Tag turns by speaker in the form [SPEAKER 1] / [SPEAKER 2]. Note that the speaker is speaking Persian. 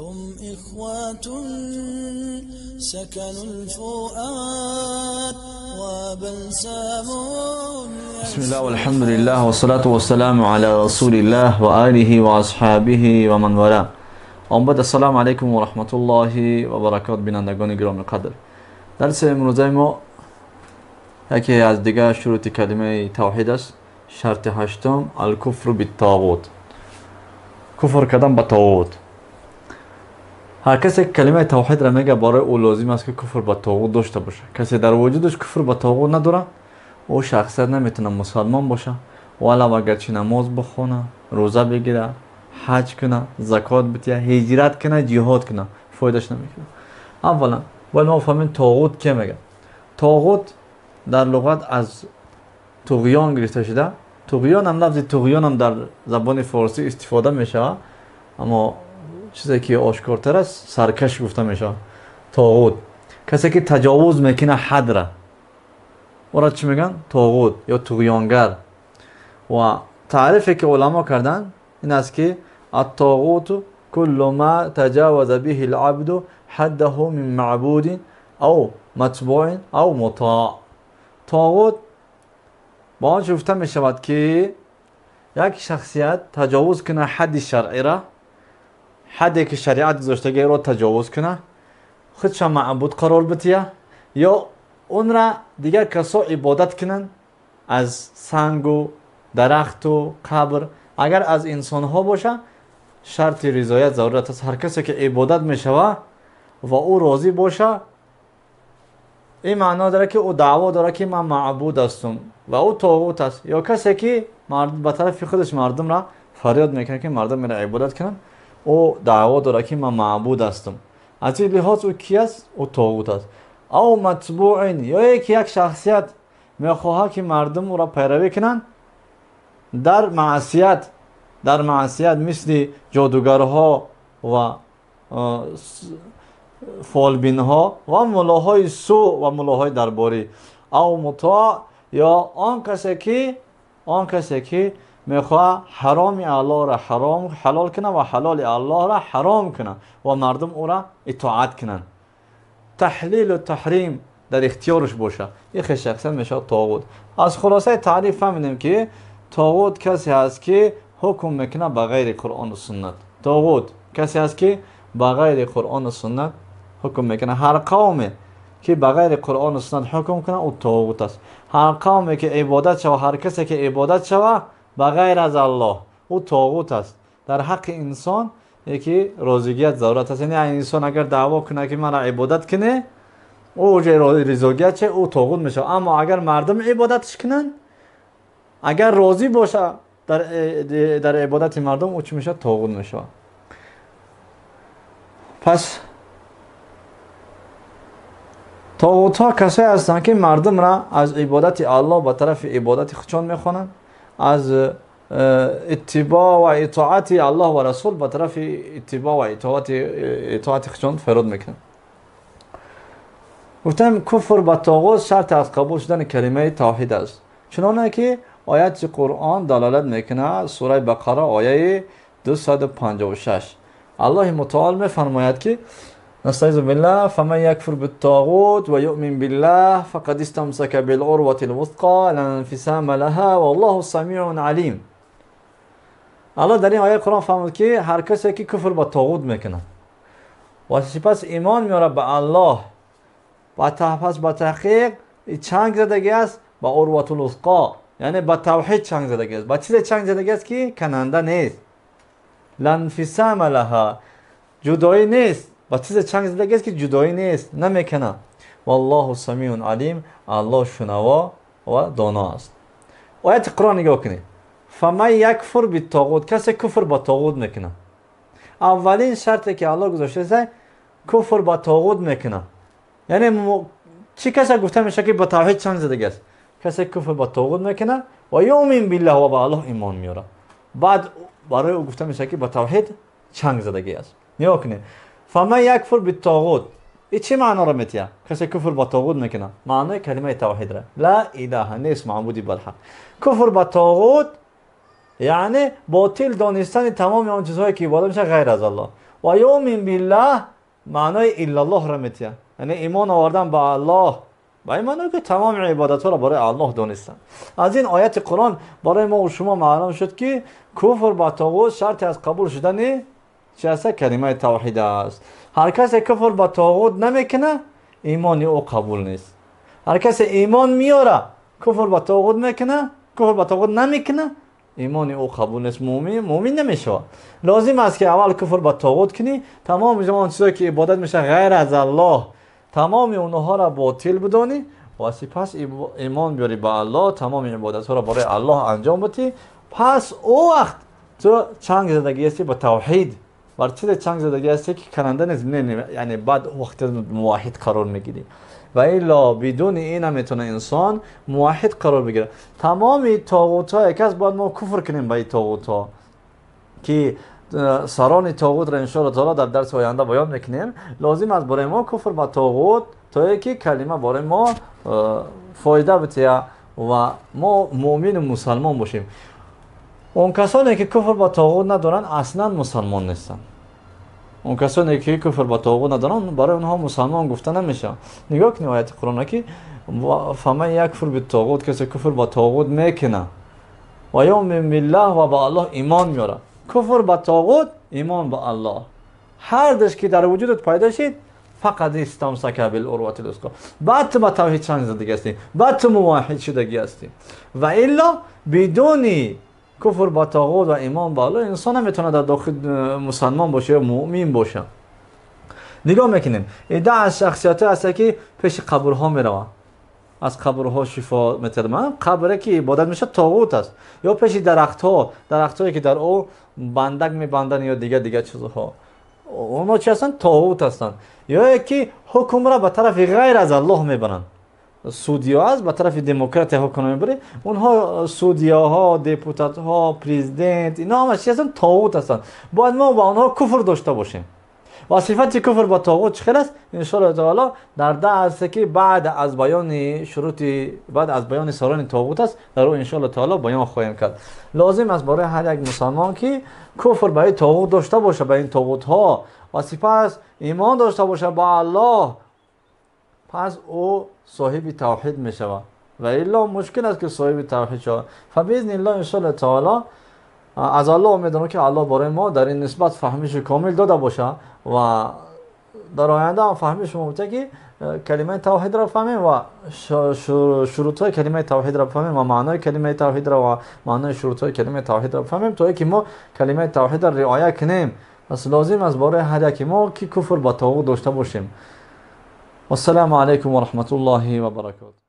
[SPEAKER 1] هم إخوة سكنوا الفؤاد وبلسم.
[SPEAKER 2] بسم الله والحمد لله والصلاة والسلام على رسول الله وآله وأصحابه ومن والاه. آمد السلام علیکم و رحمت الله و برکات. بینندگان گرامی قدر، درس امروزه ما یکی از دیگر شروط کلمه توحید است، شرط هشتم، الکفر بالطاغوت، کفر کردن به طاغوت. هر کسی کلمه توحید را میگه برای او لازم است که کفر به طاغوت داشته باشه. کسی در وجودش کفر به طاغوت نداره، او شخصیت نمیتونه مسلمان باشه، ولو اگرچه نماز بخونه، روزه بگیره، حج کنه، زکات بده، هجرت کنه، جهاد کنه، فایدهش نمیکنه. اولا باید ما فهمیم طاغوت که میگه. طاغوت در لغت از طغیان گرفته شده. طغیان هم، لفظ طغیان هم در زبان فارسی استفاده میشه، اما چیزی که آشکارتر است سرکش گفته میشه. طاغوت کسی که تجاوز میکنه حد را، او را چی میگن؟ طاغوت یا طغیانگر. و تعریفی که علما کردن این است که الطاغوت كل ما تجاوز به العبد حده من معبود او متبوع او مطاع. طاغوت با آنچه گفته می شود که یک شخصیت تجاوز کنه حد شرعی را، حدی که شریعت گذاشته را تجاوز کنه، خودش معبود قرار بده یا اون را دیگر کسا عبادت کنن، از سنگ و درخت و قبر. اگر از انسان ها باشه شرط رضایت ضرورت است. هر کسی که عبادت می شود و او راضی باشه، این معنا داره که او دعوا داره که من معبود هستم و او طاغوت است. یا کسی که به طرف خودش مردم را فریاد میکنه که مردم را عبادت کنن، او دعوا داره که من معبود هستم. از این لحاظ او کی است؟ او طاغوت است. او متبوع، یا یک شخصیت میخواهد که مردم او را پیروی کنن در معصیت، در معصیت مثل جادوگرها و فالبین ها و ملاهای سو و ملاهای درباری. او مطاع، یا آن کسی که میخواه حرام الله را حرام حلال کنه و حلال الله را حرام کنه و مردم او را اطاعت کنن، تحلیل و تحریم در اختیارش باشه، یک شخصا میشه طاغوت. از خلاصه تعریف فهمیدیم که طاغوت کسی هست که حکم میکنه به غیر قرآن و سنت. طاغوت کسی هست که به غیر قرآن و سنت حکم میکنه. هر قومی که به غیر قرآن و سنت حکم کنه او طاغوت است. هر قومی که عبادت شوه، هر کسی که عبادت شوه به غیر از الله، او طاغوت است. در حق انسان یکی راضیگیت ضرورت است. یعنی انسان اگر دعوا کنه که من عبادت کنه، او رضاگیت چه، او طاغوت میشه. اما اگر مردم عبادتش کنن، اگر راضی باشه در عبادت مردم، او چی میشه؟ طاغوت میشه. پس طاغوت ها کسایی هستند که مردم را از عبادت الله به طرف عبادت خودشان میخوانند، از اتباع و اطاعت الله و رسول به طرف اتباع و اطاعت خودشان فراد میکنند. گفتم کفر به طاغوت شرط از قبول شدن کلمه توحید است، چنانه که آیت قرآن دلالت میکنه. سوره بقره آیه 256 الله متعال میفرماید که نستعیذ بالله فمن یکفر بالطاغوت و یؤمن بالله فقد استمسک بالعروة الوثقى لا انفصام لها والله سمیع علیم. الله در این آیه قرآن فرمود که هر کسی که کفر با طاغوت میکنه و سپس ایمان میاره به الله و پس با تحقیق چنگ زدگی است به عروة الوثقا، یعنی با توحید چنگ زدگی است، با چیز چنگ زدگی است که کننده نیست، لا انفصام لها، جدایی نیست، با چیز چنگ زدگی است که جدایی نیست، نمیکنه. والله سمیع علیم، الله شنوا و دانا است. آیت قرآن نگاه کنید، فمن یکفر بالطاغوت، کسی کفر با طاغوت میکنه. اولین شرطی که الله گذاشته است کفر با طاغوت میکنه. یعنی چی کسی گفته میشه که با توحید چنگ زدگی است؟ کسی کفر با طاغوت میکنه و یؤمن بالله و به الله ایمان میاره، بعد برای او گفته میشه که با توحید چنگ زدگی است. نگاه کنید، فمن یکفر بالطاغوت، این چه معنا را میتیه؟ کسی کفر با طاغوت میکنه، معنای کلمه توحید را، لا اله نیست معبودی بالحق. کفر با طاغوت یعنی باطل دانستن تمام آن چیزهایی که عبادت میشه غیر از الله. و یؤمن بالله معنای الا الله را میتیه، یعنی ایمان آوردن به الله به این معنی که تمام عبادت ها را برای الله دانستن. از این آیت قرآن برای ما و شما معلوم شد که کفر به طاغوت شرط از قبول شدن چی است؟ کلمه توحید است. هر کس کفر به طاغوت نمیکنه ایمان او قبول نیست. هر کس ایمان میاره کفر به طاغوت میکنه، کفر به طاغوت نمیکنه، ایمان او قبول نیست، مؤمن نمیشه. لازم است که اول کفر به طاغوت کنی، تمام آن چیزایی که عبادت میشه غیر از الله تمام اونها را باطل بدانی و سپس ایمان بیاری به الله، تمام عبادت ها را برای الله انجام بدی. پس او وقت تو چنگ زدگی هستی به توحید. بر چیز چنگ زدگی هستی که کننده نیست، یعنی بعد وقت موحد قرار میگیری و الا بدون این نمیتونه انسان موحد قرار بگیره. تمام طاغوت ها یک از باید ما کفر کنیم به این طاغوت ها که سران طاغوت را ان شاء الله تعالی در درس آینده بیان میکنیم. لازم است برای ما کفر به طاغوت تا اینکه کلمه برای ما فایده بده و ما مؤمن و مسلمان باشیم. اون کسانی که کفر به طاغوت ندارن اصلا مسلمان نیستن. اون کسانی که کفر به طاغوت ندارن برای اونها مسلمان گفته نمیشه. نگاه کنید آیت قرآن که فمن یکفر بالطاغوت، کسی کفر به طاغوت میکنه و یؤمن بالله و به الله ایمان میاره. کفر به طاغوت، ایمان به الله، هر دش که در وجودت پیدا شد فقط استمسک بالعروة الوثقی، بعد تو به توحید چنگ زدگی هستی، بعد تو موحد شدگی هستی. و الا بدون کفر به طاغوت و ایمان به الله انسان نمیتونه در داخل مسلمان باشه یا مؤمن باشه. نگاه میکنیم ایده از شخصیت هست که پیش قبرها میروند، از قبرها شفا میترمن، قبره که عبادت میشه طاغوت است، یا پیش درختها، درختهایی که در او بندک میبندن یا دیگه چیزها، اونا چی هستن؟ طاغوت هستن. یا یکی حکم را به طرف غیر از الله میبرن، سعودی است به طرف دموکرات حکم میبره، اونها سعودی ها، دپوتات ها، پرزیدنت، اینا همه چی هستن؟ طاغوت هستن. باید ما با آنها کفر داشته باشیم. و صفت کفر با طاغوت چه است؟ ان شاء الله تعالی در درس که بعد از بیان شروط، بعد از بیان سران طاغوت است، در او ان شاء الله تعالی بیان خواهیم کرد. لازم است برای هر یک مسلمان که کفر به طاغوت داشته باشه، به این طاغوت ها، و سپس ایمان داشته باشه با الله، پس او صاحب توحید می شود و الا مشکل است که صاحب توحید شود. فباذن الله ان شاء الله تعالی از الله امیدوارم که الله برای ما در این نسبت فهمش کامل داده باشه و در آینده هم فهمش ما بوده که کلمه توحید را فهمیم و شروط های کلمه توحید را فهمیم و معنای کلمه توحید را و معنای شروط های کلمه توحید را فهمیم تا اینکه ما کلمه توحید را رعایت کنیم. پس لازم است برای هر یک ما که کفر با طاغوت داشته باشیم. والسلام علیکم و رحمت الله و برکاته.